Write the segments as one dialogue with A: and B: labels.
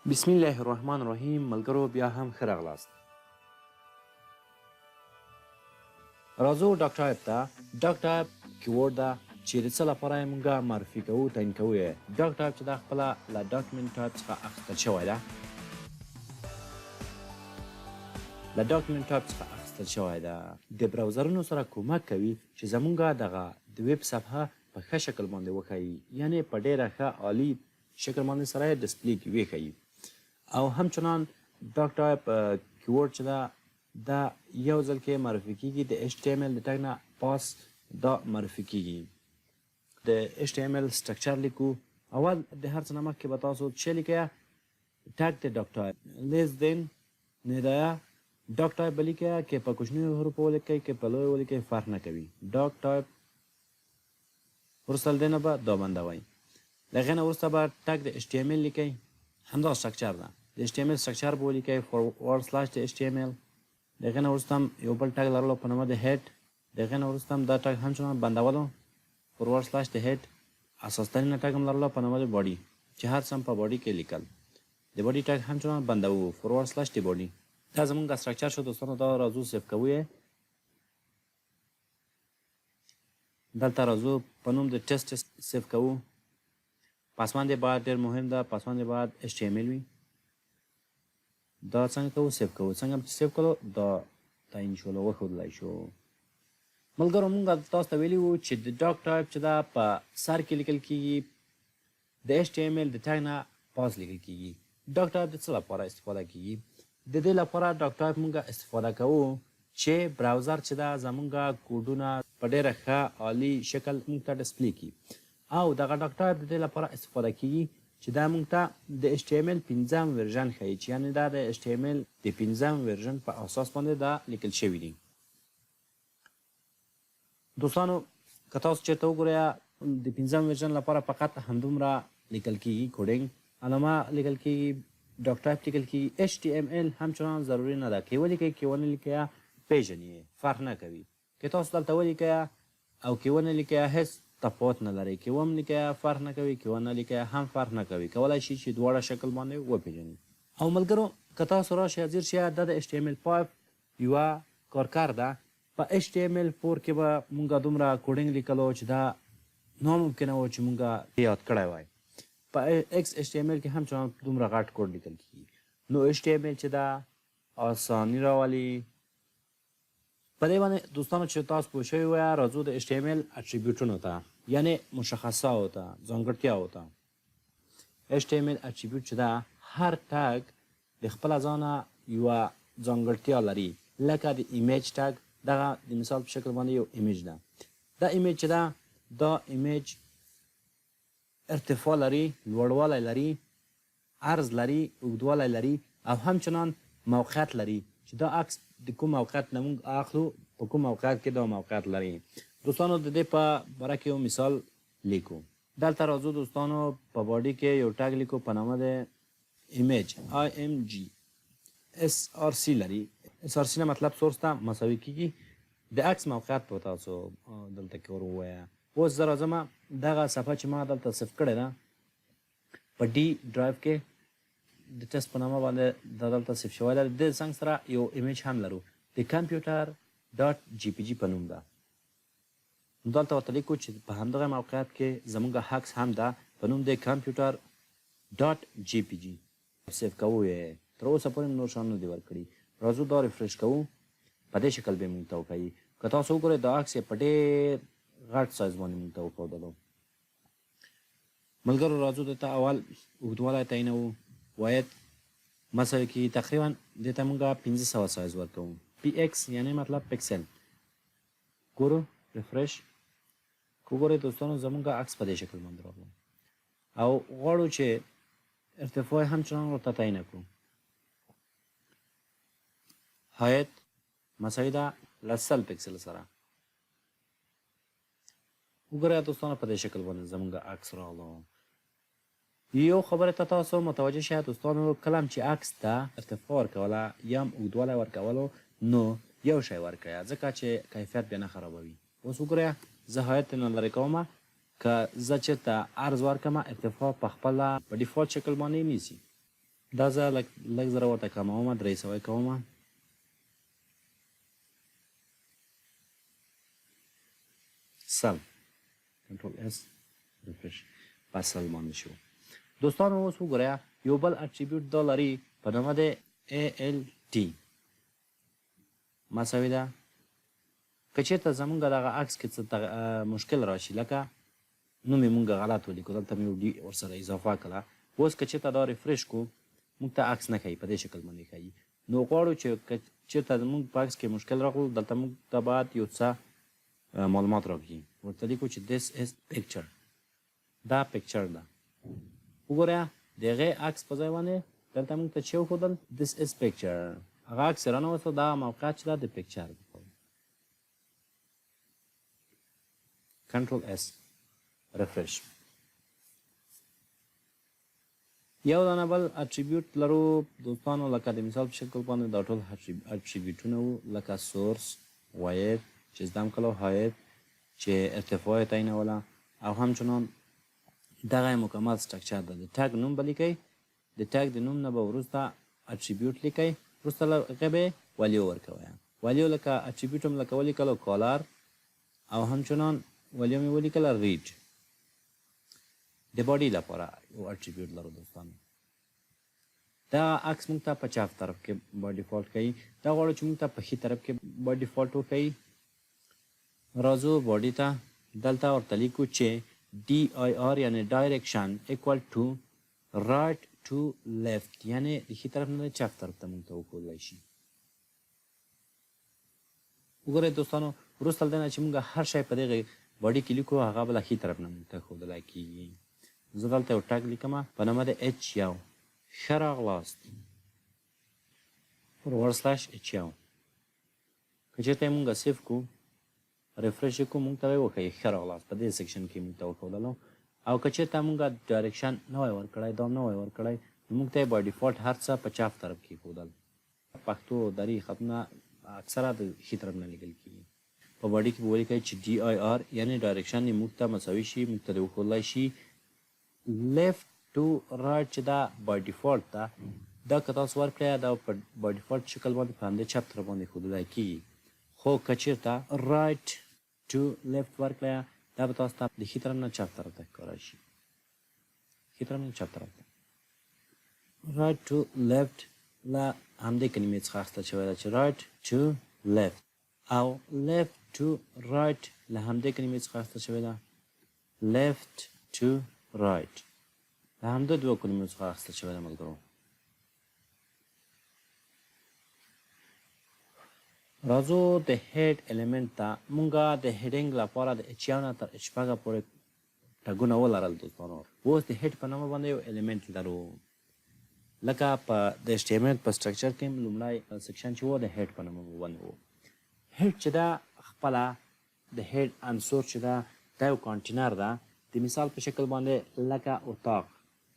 A: بسم الله الرحمن الرحیم ملګرو بیا هم ښه راغلاست. راځو doctype ته. doctype keyword ده چې د څه لپاره یې مونږ معرفي کوو، تعین کوو یې. doctype چې دا خپله له document type څخه اخیستل شوی ده. له document type څخه اخیستل شوی ده. د browser ونو سره کومک کوي چې زمونږ دغه د ویب صفحه په ښه شکل باندې وښایي، یعنې په ډیره ښه عالي شکل باندې سره یې display کې وښیي. او همچنان doctype keyword چې ده دا یو ځل کې معرفي کیږي، د HTML د tag نه پاس دا معرفي کیږي. د HTML structure لیکو. اول د هر څه نه مخکې به تاسو څه لیکئ؟ tag د doctype less than ندایه doctype به لیکئ، که په کوچنیو حروفو ولیکئ که په لویو ولیکئ فرق نه کوي. doctype وروسته له دې نه به دا بندوئ. له هغې نه وروسته به tag د HTML لیکئ، همدا structure ده. د HTML structure به ولیکئ، forward slash د HTML. د هغې نه وروسته هم یو بل tag لرلو په نامه د head. د هغې نه وروسته هم دا tag همچنان بندولو، forward slash د head. اساسترینه tag هم لرلو په نامه د body، چې هر څه هم په body کې لیکل. د body tag همچنان بندوو، forward slash د body. دا زمونږ structure شو دوستانو. دا راځو save کوو یې. دلته راځو په نوم د test save کوو. پسوند یې باید ډېر مهم ده، پسوند یې باید HTML وي. دا څنګه کوو؟ save کوو. څنګه چې save کړو دا تعین شولو، وښودلی شو. ملګرو مونږ تاسو ته ویلي وو چې د doctype چې دا په سر کې لیکل کیږي، د HTML د tag نه پاس لیکل کیږي. doctype د څه لپاره استفاده کیږي؟ د دې لپاره doctype مونږ استفاده کوو چې browser چې دا زمونږ کوډونه په ډیره ښه عالي شکل مونږ ته display کړي. او دغه doctype د دې لپاره استفاده کیږي چې دا مونږ ته د HTML پنځم version ښیي، چې یعنې دا د HTML د پنځم version په اساس باندې دا لیکل شوي دي. دوستانو که تاسو چېرته وګورئ د پنځم version لپاره فقط همدومره لیکل کیږي، coding علامه لیکل کیږي، doctype لیکل کیږي. HTML همچنان ضروري نه ده، که ولیکئ که ونه لیکئ پیژني یې، فرق نه کوي. که تاسو دلته ولیکئ او که ونه لیکئ هیڅ تفاوت نه لري، که وم لیکئ فرق نه کوي، که ونه لیکئ هم فرق نه کوي، کولای شي چې دواړه شکل باندې وپیژني. او ملګرو که تاسو راشئ ځیر شئ، دا د HTML5 یوه کارکر ده. په HTML4 کې به مونږ دومره coding لیکلو چې دا ناممکنه و چې مونږ یاد کړی وای. په XHTML کې هم چنان دومره غټ کوډ لیکل کیږي. نو HTML چې دا آسانی راولي په دې باندې دوستانو چې تاسو پوه شوي وای. راځو د HTML attribute ونو ته، یعنې مشخصاو ته، ځانګړتیاو ته. HTML attribute چې دا هر tag د خپله ځانه یوه ځانګړتیا لري، لکه د image tag. دغه د مثال په شکل باندې یو image ده. دا image چې ده دا image ارتفاع لري، لوړوالی لري، عرض لري، اوږدوالی لري او همچنان موقعیت لري، چې دا عکس د کوم موقعیت نه موږ اخلو، په کوم موقعیت کې دا موقعیت لري. دوستانو د دې په باره کې یو مثال لیکو. دلته راځو دوستانو، په body کې یو tag لیکو په نامه د image، IMG SRC لري. SRC نه مطلب source ته مساوي کیږي. د عکس موقعیت په تاسو دلته کې ور ووایه. اوس زه راځم دغه صفحه چې ما دلته save کړې ده په D drive کې د ټیسټ په نامه باندې دا دلته save شوی ده. د دې څنګ سره یو image هم لرو د computer.jpg په نوم ده. نو دلته ورته لیکو چې په همدغه موقعیت کې زمونږ عکس هم ده په نوم د computer.jpg. save کوو یې. تر اوسه پورې نور شیان نه دي ورکړي. راځو دا refresh کوو. په دې شکل به مونږ ته وښیي. که تاسو وګورئ دا عکس یې په ډېر غټ سایز باندې مونږ ته وښودلو. ملګرو راځو دته اول اوږدوالی تعینوو. width مساوي کېږي تقریبا دې ته مونږ 500 سایز ورکوو، PX یعنی مطلب pixel. ګورو refresh که وګورئ دوستانو زمونږ عکس په دې شکل باندې راغلو او غواړو چې ارتفاع همچنان ورته تعینه کړو. height مساوي ده له 100 پیکسل سره. وګورئ دوستانو په دې شکل باندې زمونږ عکس راغلو. یو خبره ته تاسو متوجه شئ دوستانو، کله هم چې عکس ته ارتفاع ورکوله یا هم اوږدوالی ورکولو نو یو شی ورکړئ، ځکه چې کیفیت بیا نه خرابوي. اوس وګورئ زه height نه لرې کوم، که زه چېرته عرض ورکړم ارتفاع په خپله په default شکل باندې نیسي. دا زه لږ لږ زره ورته کموم، 300 یې کوم. 100، کنټرول اس، ریفرش، په 100 باندې شو. دوستانو، اوس وګورئ، یو بل attribute دا لري په نامه د ALT مساوي ده. که چېرته زمونږ دغه عکس کې څه مشکل راشي، لکه نوم یې مونږ غلط ولیکو، دلته مې یو D ورسره اضافه کړه، اوس که چېرته دا refresh کو، موږ ته عکس نه ښیي، په دې شکل باندې ښیي. نو غواړو چې که چېرته زموږ په عکس کې مشکل راغلو، دلته موږ ته باید یو څه معلومات راکړي. ورته لیکو چې this is picture، دا picture ده. وګوره، د هغې عکس په ځای باندې دلته موږ ته چې وښودل this is picture، هغه عکس یې رانوستو. دا موقعیت چې ده د picture. کنټرول اس، refresh. یو دانه بل attribute لرو دوستانو، لکه د مثال په شکل باندې دا ټول attribute ونه وو، لکه source، width چې زدم کړو، height چې ارتفاع یې تعینوله، او همچنان دغه مکمل structure ده. د tag نوم به لیکئ، د tag د نوم نه به وروسته attribute لیکئ، وروسته له هغې به value ورکوئ. value لکه attribute هم لکه ولیکلو color، او همچنان value مې ولیکله red. د body لپاره یو attribute لرو دوستانو. دا عکس موږ ته په چپ طرف کې by default کوي، دا غواړو چې موږ ته په ښي طرف کې by default وښیي. راځو body ته، دلته ورته لیکو چې DIR یعنی direction equal to right to left، یعنی د ښي طرف نه چپ طرف ته موږ ته وښودلی شي. وګورئ دوستانو، وروسته له دې نه چې موږ هر شی په دغې body کې لیکو، هغه به له ښي طرف نه موږ ته ښودلی کېږي. زه دلته یو tag لیکم په نامه د H1، ښه راغلاست، forward slash H1. که چېرته یې مونږ save کو، refresh یې کړو، مونږ ته به یې وښیي ښه راغلاست. په دې section کې مونږ ته وښودلو. او که چېرته مونږ direction نه وای ورکړی، دا نه وای ورکړی، نو مونږ ته یې by default هر څه په چپ طرف کې ښودل. پښتو دري خطونه اکثره د ښي طرف نه لیکل کېږي. په body کې به ولیکئ چې DIR یعنی direction یې موږ ته مساوي شي، موږ ته دې وښودلی شي left to right، چې دا by default ده. دا که تاسو ورکړی، دا په by default شکل باندې په همدې چپ طرف باندې ښودلی کېږي، خو که چېرته right to left ورکړی، دا به تاسو ته د ښي طرف نه چپ طرف ته ښکاره شي، ښي طرف نه چپ طرف ته. right to left له همدې کلمې څخه اخیستل شوی ده چې right to left، او left to right له همدې کلمې څخه اخیستل شوې ده، left to right له همدې دوو کلمو څخه اخیستل شوې ده ملګرو. راځو د head element ته. مونږه د heading لپاره د H1 نه تر H6 پورې tag ونه ولرل دوستانو. اوس د head په نامه باندې یو element لرو، لکه په د HTML په structure کې لومړی section چې و، د head په نامه باندې و. head چې ده خپله، د head عنصر چې ده، دا یو کانټینر ده، د مثال په شکل باندې لکه اتاق،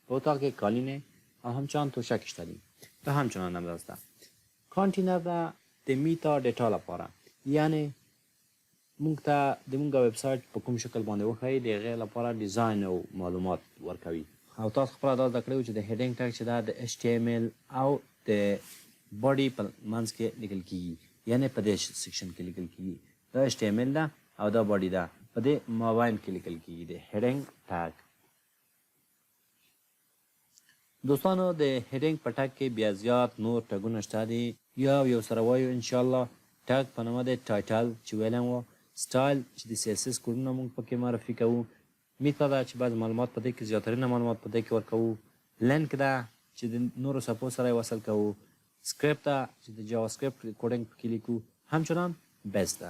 A: په اتاق کې قالینې او همچنان توشک شته دي، دا همچنان همداسې ده، کانټینر ده د meta data لپاره، یعنی موږ ته د موږ ویب سایټ په کوم شکل باندې وښایي، د هغې لپاره design او معلومات ورکوي. او تاسو خپله دا زده کړی چې د heading tag چې ده د HTML او د body په منځ کې لیکل کیږي، یعنی په دې section کې لیکل کیږي. دا HTML ده او دا body ده، په دې مابین کې لیکل کیږي د heading tag. دوستانو، د heading په tag کې بیا زیات نور tag ونه شته دي، یو یو سره وایو انشاءالله. tag په نامه د title چې ویلی وو، سټایل چې د CSS کوډونه موږ پکې معرفي کوو، meta ده چې بعضې معلومات په دې کې، زیاترینه معلومات په دې کې ورکوو، لینک ده چې د نورو صفحو سره یې وصل کوو، سکرپټ ده چې د JavaScript coding پکې لیکو، همچنان base ده.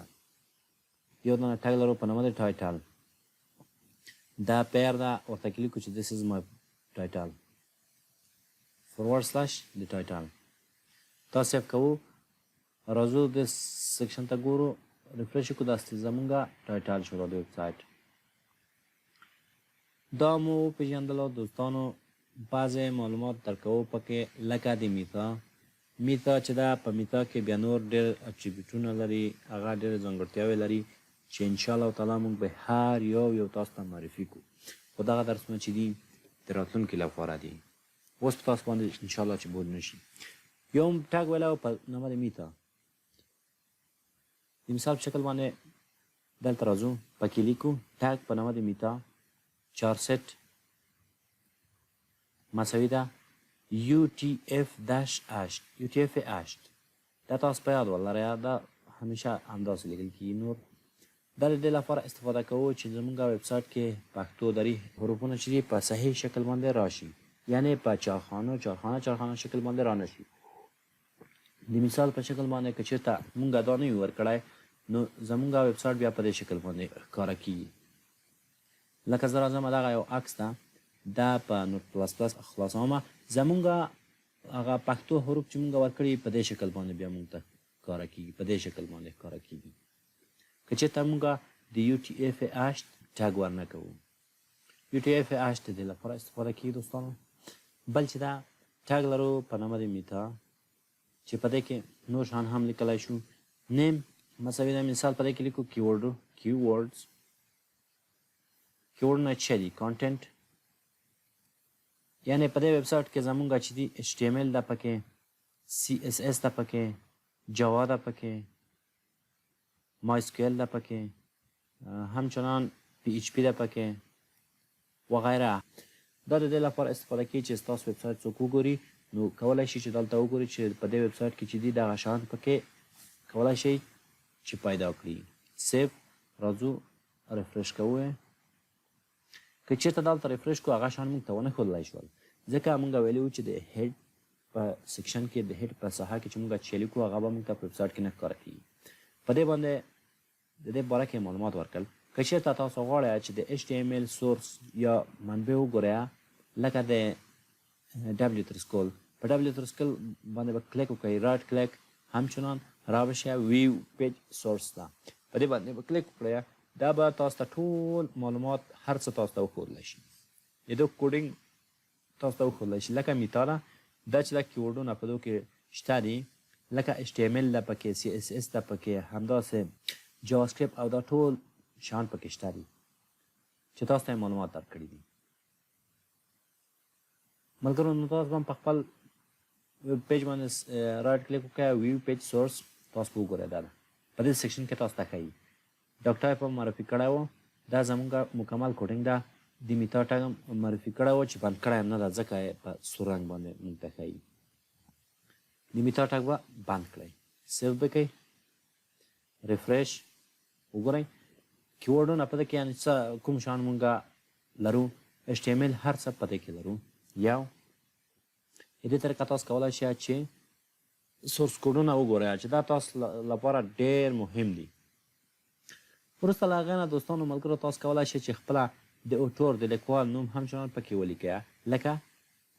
A: یو دانه tag لرو په نامه د title، دا pair ده، ورته کې لیکو چې this is my title forward slash د title. دا save کوو، راځو د section ته ګورو، refresh کو، دا زمونږ title شو د ویب سایټ. دا مو وپېژندلو دوستانو. بعضې معلومات درکوو پکې، لکه د meta. meta چې ده، په meta کې بیا نور ډېر attribute ونه لري، هغه ډېرې ځانګړتیاوې لري چې انشاءالله تعالی موږ به هر یو یو تاسو ته معرفي کړو، خو دغه درسونه چې دي د راتلونکي لپاره دي. اوس په تاسو باندې ان شاء الله چې بوج نشي. یو tag ویلی په نامه د meta، د مثال په شکل باندې دلته راځو، پکې لیکو tag په نامه د meta charset مساوي ده UTF dash 8، UTF 8. دا تاسو په یاد ولرئ، دا همیشه همداسې لیکل کېږي. نور دا د دې لپاره استفاده کوو چې زمونږ ویب سایټ کې پښتو دري حروفونه چې دي په صحیح شکل باندې راشي، یعنی په چارخانه چارخانه چارخانه شکل باندې رانه شي. د مثال په شکل باندې که چېرته مونږ دا نه وي ورکړی نو زمونږ ویب سایټ بیا په دې شکل باندې ښکاره کېږي. لکه زه راځم، دغه یو عکس ده، دا په نوټ پلس پلس خلاصوم، زمونږ هغه پښتو حروف چې مونږ ورکړي په دې شکل باندې بیا مونږ ته ښکاره کېږي، په دې شکل باندې ښکاره کېږي که چېرته مونږ د UTF 8 tag ورنه کوو. UTF 8 د دې لپاره استفاده کېږي دوستانو. بل چې دا tag لرو په نامه د meta چې په دې کې نور شیان هم لیکلی شو. name مساوي ده، مثال په دې کې لیکو keyword، keywords، keyword نه څه دي؟ content، یعنی په دې ویب سایټ کې زمونږ چې دي HTML ده پکې، CSS ده پکې، Java ده پکې، MySQL ده پکې، همچنان PHP ده پکې و غیره. دا د دې لپاره استفاده کیږي چې ستاسو ویب سایټ څوک وګوري نو کولای شي چې دلته وګوري چې په دې ویب سایټ کې چې دي دغه شیان پکې کولای شي چې پیدا کړي. save، راځو refresh کوو. که چېرته دلته refresh کو هغه شیان موږ ته ونه ښودلی شول، ځکه موږ ویلي وو چې د head په section کې، د head په ساحه کې چې موږ چې لیکو هغه به موږ ته په ویب سایټ کې نه ښکاره کېږي. په دې باندې د دې باره کې معلومات ورکړل. که چېرته تاسو غواړئ چې د HTML source یا منبع وګورئ، لکه د W3Schools، په W3Schools باندې به کلیک وکړئ، right click، همچنان را به شي view page source ده، په دې باندې به کلیک وکړئ، دا به تاسو ته ټول معلومات هر څه تاسو ته وښودلی شي، د دې coding تاسو ته وښودلی شي. لکه meta ده، دا چې دا keyword ونه په دو کې شته دي، لکه HTML ده پکې، CSS ده پکې، همداسې JavaScript او دا ټول شیان پکې شته دي چې تاسو ته معلومات درکړي دي. ملګرو، نو تاسو به هم په خپل web page باندې right click وکړئ، view page source، تاسو به وګورئ دا ده په دې section کې تاسو ته ښیي. doctype هم معرفي کړی و، دا زمونږ مکمل coding ده. د meta tag هم معرفي کړی و چې بند کړی هم نه ده، ځکه یې په سور رنګ باندې موږ ته ښیي. د meta tag به بند کړئ، save به کړئ، refresh، وګورئ keyword ونه په دې کې، یعنې څه کوم شیان مونږ لرو، HTML هر څه په دې کې لرو. یو دې طریقه تاسو کولای شئ چې source code ونه وګورئ چې دا تاسو لپاره ډېر مهم دي. وروسته له هغې نه دوستانو ملګرو تاسو کولای شئ چې خپله د author، د لیکوال نوم هم چنان پکې ولیکئ. لکه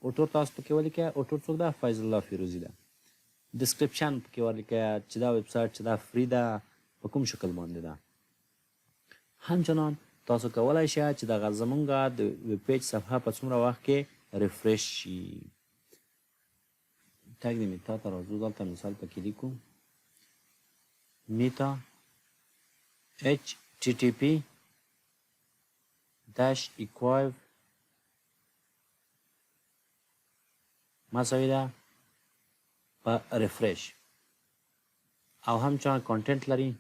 A: author تاسو پکې ولیکئ، author څوک ده؟ فیض الله فیروزي ده. description پکې ولیکئ چې دا ویب سایټ چې دا free ده په کوم شکل باندې ده. همچنان تاسو کولای شئ چې دغه زمونږ د web page صفحه په څومره وخت کې refresh شي. tag د meta ته راځو، دلته مثال پکې لیکو meta HTTP dash equiv مساوي ده په refresh او همچنان content لري.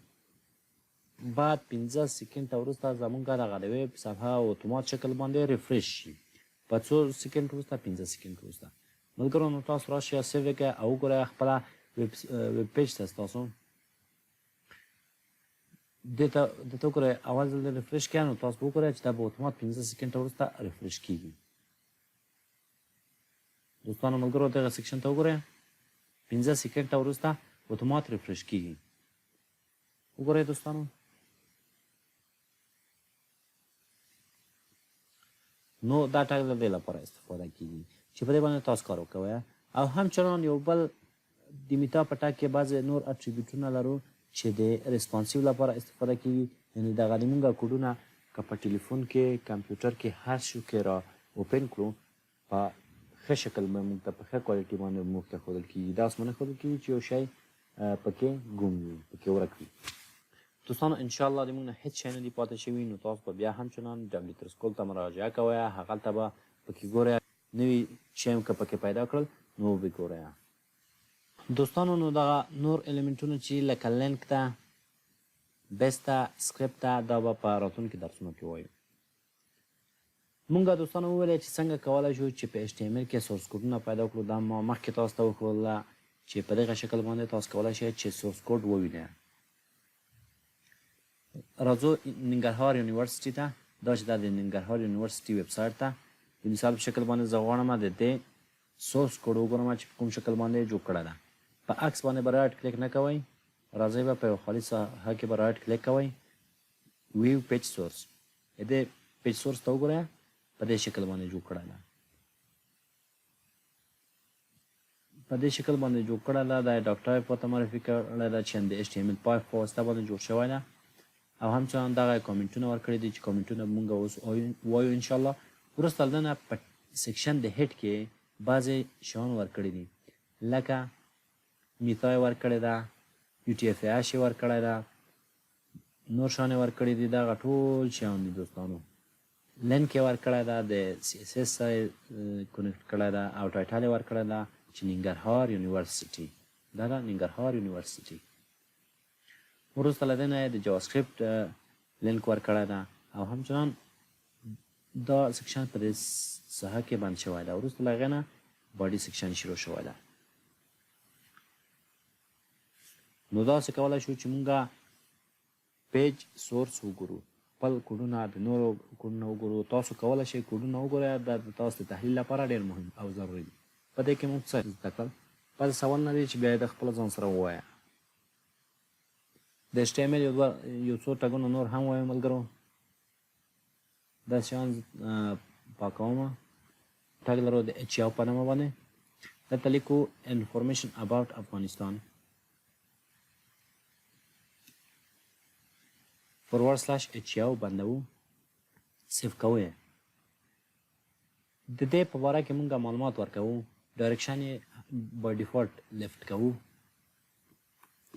A: بعد 5 سکند وروسته زمونږ دغه د ویب صفحه اتومات شکل باندې refresh شي. په څو سکند وروسته؟ 5 سکند وروسته. ملګرو، نو تاسو راشئ، save کړئ او وګورئ خپله web page ته. ستاسو دې ته دې ته وګورئ، اول ځل refresh کړئ نو تاسو وګورئ چې دا به اتومات 5 سکند وروسته refresh کیږي. دوستانو ملګرو، دغه section ته وګورئ، 5 سکند وروسته اتومات refresh کیږي. وګورئ دوستانو، نو دا tag د دې لپاره استفاده کیږي چې په دې باندې تاسو کار وکوئ. او همچنان یو بل د meta په tag کې بعضې نور attribute ونه لرو چې د responsive لپاره استفاده کیږي، یعنې دغه د مونږ کوډونه که په ټلیفون کې، کمپیوټر کې، هر شي کې را open کړو، په ښه شکل به موږ ته په ښه quality باندې موږ ته ښودل کیږي. داسې نه ښودل کیږي چې یو شی پکې ګم وي، پکې ورک وي. دوستانو، انشاءالله د موږ نه هیڅ شی نه دي پاتې شوي، نو تاسو به بیا همچنان W3Schools ته مراجعه کوئ، هغلته به پکې ګورئ. نوي شی هم که پکې پیدا کړل نو وبې ګورئ. دوستانو نو دغه نور الیمنټونه چې لکه لینک ده، بیس ده، سکریپټ ده، دا به په راتلونکي درسونو کې وایو. مونږ دوستانو وویل چې څنګه کولای شو چې په HTML کې سورس کوډونه پیدا کړو. دا ما مخکې تاسو ته وښودله چې په دغه شکل باندې تاسو کولای شئ چې سورس کوډ ووینئ. راځو ننګرهار یونیورسټي ته. دا چې دا د ننګرهار یونیورسټي ویب سایټ ته د مثال په شکل باندې زه غواړم د دې سورس کوډ وګورم چې په کوم شکل باندې جوړ کړی ده. په عکس باندې به رایټ کلیک نه کوئ، راځئ به په یو خالي ساحه کې به رایټ کلیک کوئ، ویو پیج سورس، د دې پیج سورس ته وګورئ، په دې شکل باندې جوړ کړی ده. په دې شکل باندې جوړ کړی ده. دا ډاک ټایپ ورته معرفي کړی ده چې د ایچ ټي ایم ایل 5 په واسطه باندې جوړ شوی ده، او همچنان دغه کامنټونه ورکړي دي چې کامنټونه مونږ اوس وایو ان شاء الله. وروسته له دې نه په section د head کې بعضې شیان ورکړي دي، لکه meta یې ورکړې ده، یو ټي اف اش یې ورکړی ده، نور شیان یې ورکړي دي. دغه ټول شیان دي دوستانو. لینک یې ورکړی ده، د سی اس اس سره یې connect کړی ده، او title یې ورکړی ده چې ننګرهار یونیورسټي. دا ده ننګرهار یونیورسټي. وروسته له دې نه یې د JavaScript لینک ورکړی ده، او همچنان دا section په دې ساحه کې بند شوی ده. وروسته له هغې نه body section شروع شوی ده. نو داسې کولی شو چې مونږ page source وګورو، خپل کوډونه د نورو کوډونه وګورو. تاسو کولی شئ کوډونه وګورئ، دا د تاسو د تحلیل لپاره ډېر مهم او ضروري دي. په دې کې موږ څه زده کړل؟ بعضې سوالونه دي چې بیا یې د خپل ځان سره ووایه. د HTML یو څو tag ونه نور هم وایو ملګرو. دا شیان پاکوم. tag لرو د H یو په نامه باندې، دلته لیکو information about افغانستان forward slash H یو بندوو، save کوو یې. د دې په باره کې مونږ معلومات ورکوو. direction یې by default left کوو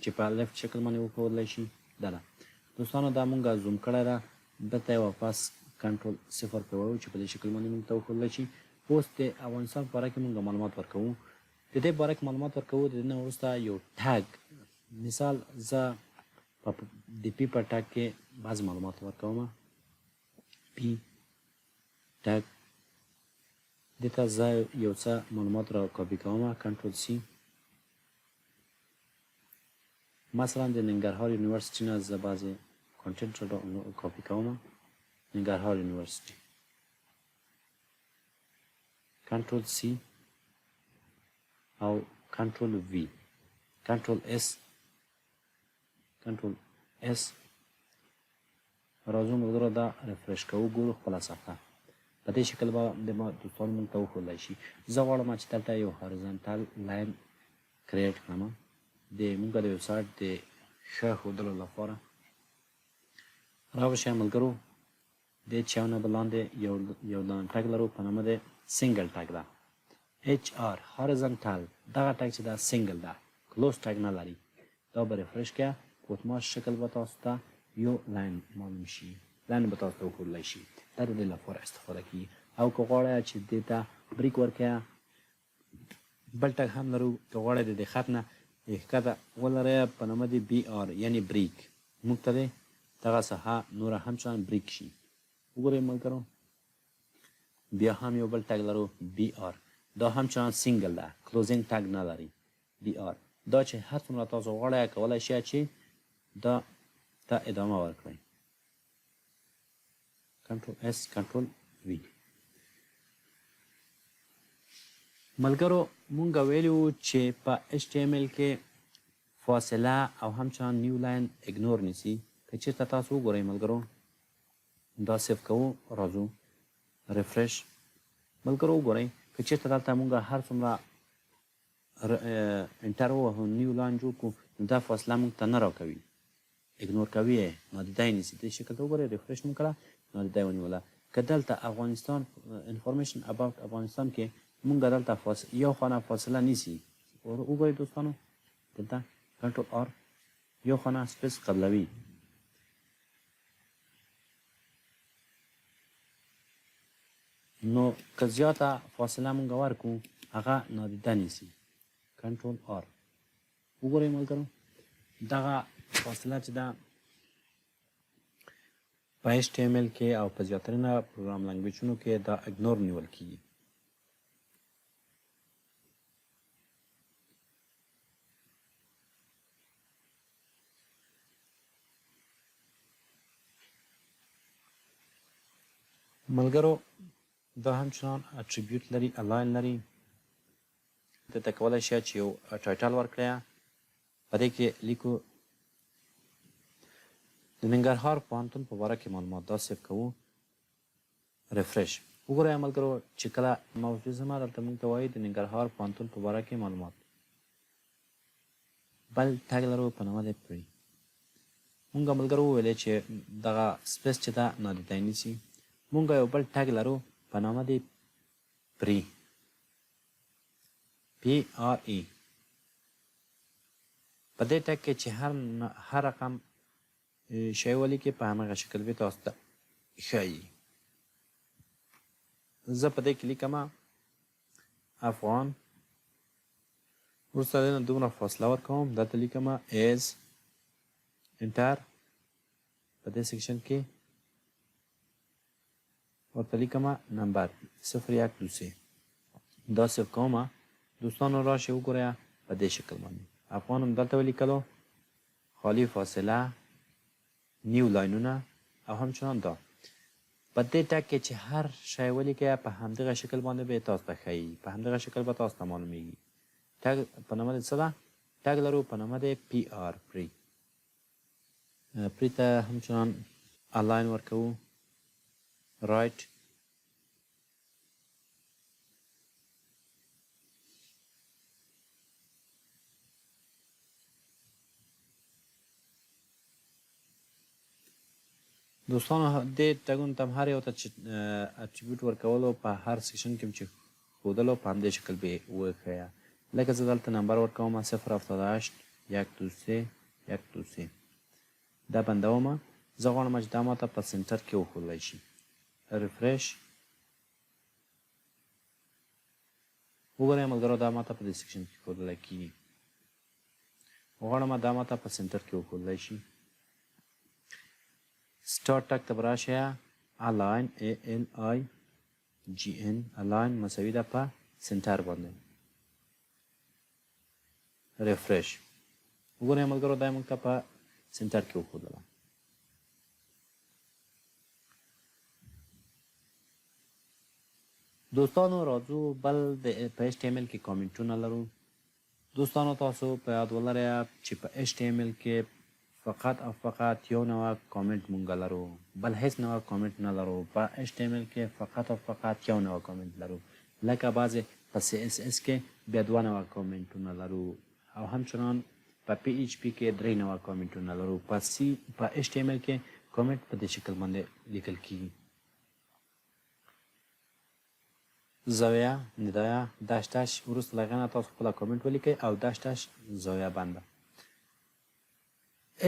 A: چې په left شکل باندې وښودلی شي. دا ده دوستانو، دا مونږ zoom کړی ده، دلته یې واپس کنټرول صفر پرې وایو چې په دې شکل باندې مونږ ته وښودلی شي. اوس د افغانستان په باره کې مونږ معلومات ورکوو. د دې باره کې معلومات ورکوو. د دې نه وروسته یو tag، مثال زه په د P په tag کې بعضې معلومات ورکوم. P tag دې ته زه یو څه معلومات را کاپي کوم، control C. مثلا د ننګرهار یونیورسټي نه زه بعضې content را کاپي کوم، ننګرهار یونیورسټي، control C او control V، control S، control S. راځو ملګرو دا refresh کوو، ګورو خپله صفحه. په دې شکل به د ما دوستانو مونږ ته وښودلی شي. زه غواړم چې دلته یو horizontal line create کړم د مونږ د ویب سایټ د ښه ښودلو لپاره. راوشئ ملګرو، د H یو نه به لاندې یو tag لرو په نامه د single tag ده، HR horizontal. دغه tag چې دا single ده، close tag نه لري. دا به refresh کړه، په اتومات شکل به تاسو ته یو line معلوم شي، line به تاسو ته وښودلی شي. دا د دې لپاره استفاده کیږي. او که غواړئ چې دې ته break ورکړئ، بل tag هم لرو، که غواړئ د دې خط نه ښکته ولرئ په نامه د BR یعنی break، موږ ته دې دغه ساحه نوره هم چان break شي. وګورئ ملګرو، بیا هم یو بل tag لرو BR، دا هم چان single ده، closing tag نه لري. BR دا چې هر څومره تاسو غواړئ کولی شئ چې دا ته ادامه ورکړئ. control S control V. ملګرو مونږ ویلي وو چې په HTML کې فاصله او همچنان new line ignore نیسي. که چېرته تاسو وګورئ ملګرو، دا save کوو، راځو refresh. ملګرو وګورئ، که چېرته دلته مونږ هر څومره enter ووهو، new line جوړ کړو، نو دا فاصله مونږ ته نه راکوي، ignore کوي یې، نادیده یې نیسي. دې شکل ته وګورئ، refresh مونږ کړه، نادیده یې ونیوله. که دلته افغانستان information about افغانستان کې مونږ دلته یو خانه فاصله نیسي، وګورئ دوستانو، دلته control R یو خانه space قبلوي. نو که زیاته فاصله مونږ ورکو هغه نادیده نیسي. کنټرول آر. وګورئ ملګرو، دغه فاصله چې ده په HTML کې او په زیاترینه پروګرام لنګویجونو کې دا ignore نیول کیږي. ملګرو، دا همچنان attribute لري، align لري. ته کولای شئ چې یو title ورکړئ. په دې کې لیکو د ننګرهار پوهنتون په باره کې معلومات. دا save کوو، refresh. وګورئ ملګرو، چې کله ماوس وزمه دلته موږ ته وایي د ننګرهار پوهنتون په باره کې معلومات. بل tag لرو په نامه د pre. مونږ ملګرو وویلې چې دغه space چې ده نادیده نیسي. مونږ یو بل tag لرو په نامه د pre، P R E. په دې tag کې چې هر رقم شی ولیکې، په همغه شکل به تاسو ته ښایي. زه په دې کې لیکم افغان، وروسته دې نه دومره فاصله ورکوم، دلته لیکم is enter. په دې section کې ورته لیکم نمبر 0123. دا save کوم. دوستانو، راشئ وګورئ، په دې شکل باندې افغان هم دلته ولیکلو، خالی فاصله، new line ونه او همچنان دا په دې tag کې چې هر شی ولیکئ، په همدغه شکل باندې به تاسو ته ښیي، په همدغه شکل به تاسو ته معلومیږي. tag په نامه د څه ده؟ tag لرو په نامه د P R، pre. Pre ته همچنان align ورکوو right. دوستانو، دې tag ونو ته هم هر یو ته چې attribute ورکولو، په هر section کې چې ښودلو، په همدې شکل به یې وښیه. لکه زه دلته نمبر ورکوم 078 123 123. دا بندوم. زه غواړم چې دا ماته په center کې وښودلی شي. Refresh. وګورئ ملګرو، دا ماته په دې section کې ښودلی کېږي. غواړم دا ماته په center کې وښودلی شي. Start tag ته به راشئ، align، A L I G N، align مساوي ده په center باندې. Refresh. وګورئ ملګرو، دا یې موږ ته په center کې وښودله. دوستانو، راځو بل د په HTML کې کامنټونه لرو. دوستانو، تاسو په یاد ولرئ چې په HTML کې فقط او فقط یو نوع کامنټ مونږ لرو، بل هیڅ نوع کامنټ نه لرو. په HTML کې فقط او فقط یو نوع کامنټ لرو. لکه بعضې په CSS کې بیا دوه نوع کامنټونه لرو او همچنان په PHP کې درې نوع کامنټونه لرو. په HTML کې کامنټ په دې شکل باندې لیکل کیږي: زاویه ندایه dash dash، وروسته له هغې نه تاسو خپله کامنټ ولیکئ او dash dash زاویه بنده.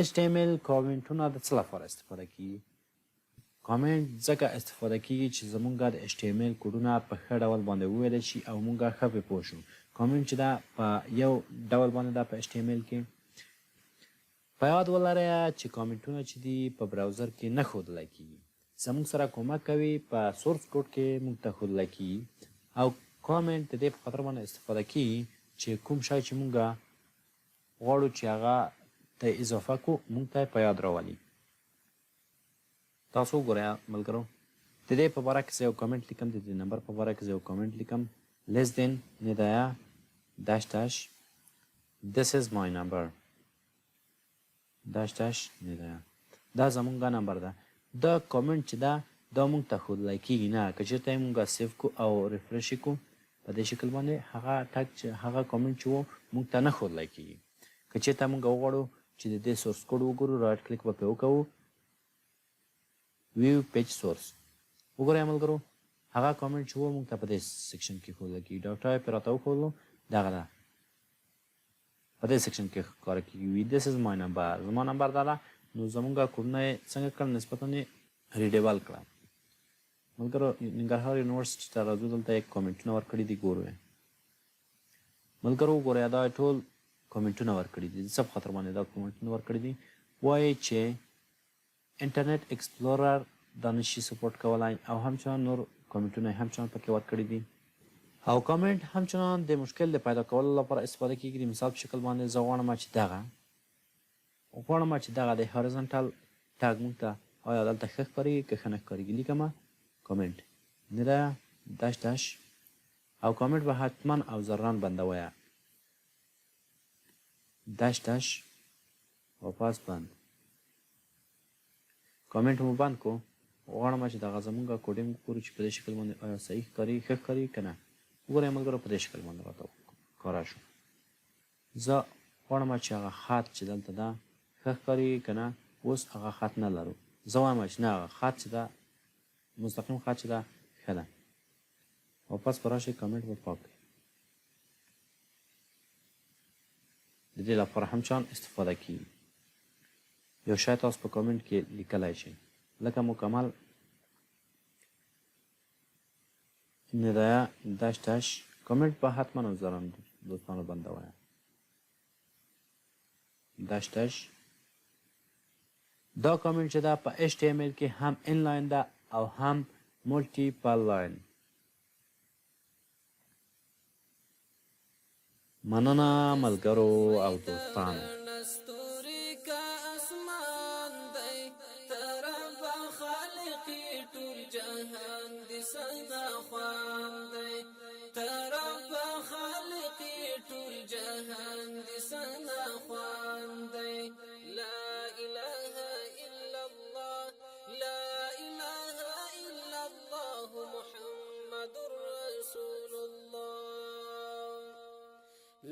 A: HTML کامنټونه د څه لپاره استفاده کیږي؟ کامنټ ځکه استفاده کیږي چې زمونږ د HTML کوډونه په ښه ډول باندې وویل شي او مونږ ښه پرې پوه شو. کامنټ چې ده په یو ډول باندې ده په HTML کې. په یاد ولرئ چې کامنټونه چې دي په browser کې نه ښودلی کیږي، زموږ سره کومک کوي، په source code کې موږ ته ښودلی کیږي. او کامنټ د دې په خاطر باندې استفاده کیږي چې کوم شی چې مونږ غواړو چې هغه ته اضافه کو، مونږ ته په یاد راولي. تاسو وګورئ ملګرو، د دې په باره کې زه یو کامنټ لیکم، د دې نمبر په باره کې زه یو کامنټ لیکم: less than ندایه dash dash this is my number dash dash ندایه، دا زمونږ نمبر ده. دا کامنټ چې ده دا مونږ ته ښودلی کیږي نه. که چېرته یې مونږ save کو او refresh کو، په دې شکل باندې هغه tag چې هغه کامنټ چې وو مونږ ته نه ښودلی کیږي. که چېرته مونږ وغواړو چې د دې source code وګورو، right click به پرې وکوو، view page source. وګورئ ملګرو، هغه کامنټ چې وو مونږ ته په دې section کې ښودل کیږي. Doctype یې راته وښودلو، دغه ده، په دې section کې ښکاره کیږي وي this is my number، زما نمبر دا ده. نو زمونږ کوډونه یې څنګه کړل؟ نسبتا یې readable کړه. ملګرو، ننګرهار یونیورسټي ته راځو، دلته یې کامنټونه ورکړي دي، ګورو یې. ملګرو، وګورئ، دا ټول کامنټونه ورکړي دي. د څه په خاطر باندې دا کامنټونه ورکړي دي؟ وایي چې انټرنیټ اکسپلورر دا نشي سپورټ کولای، او همچنان نور کامنټونه همچنان پکې ورکړي دي. او کامنټ همچنان د مشکل د پیدا کولو لپاره استفاده کیږي. د مثال په شکل باندې زه غواړم چې دغه د horizontal tag مونږ ته آیا دلته ښه ښکاریږي که ښه نه ښکاریږي. لیکم کامنټ نه dash dash، او کامنټ به حتما او ضرورا بندویه، dash dash، واپس بند. کامنټ مو بند کو. غواړم چې دغه زمونږ coding وګورو چې په دې شکل باندې آیا صحیح ښکاري، ښه ښکاري که نه. وګورئ ملګرو، په دې شکل باندې راته ښکاره شو. زه غواړم چې هغه خط چې دلته ده ښه ښکاري که نه. اوس هغه خط نه لرو. زه وایم چې نه، هغه خط چې ده، مستقیم خط چې ده، ښه ده. واپس به راشي، کامنټ به پاک کړي. د دې لپاره هم چان استفاده کیږي. یو شی تاسو په کامنټ کې لیکلای شئ، لکه مکمل ندایه dash dash. کامنټ به حتما او ضرورا دوستانو بندوایه، dash dash. دا کامنټ چې ده، په HTML کې هم inline ده او هم multiple line. مننه ملګرو او دوستانو.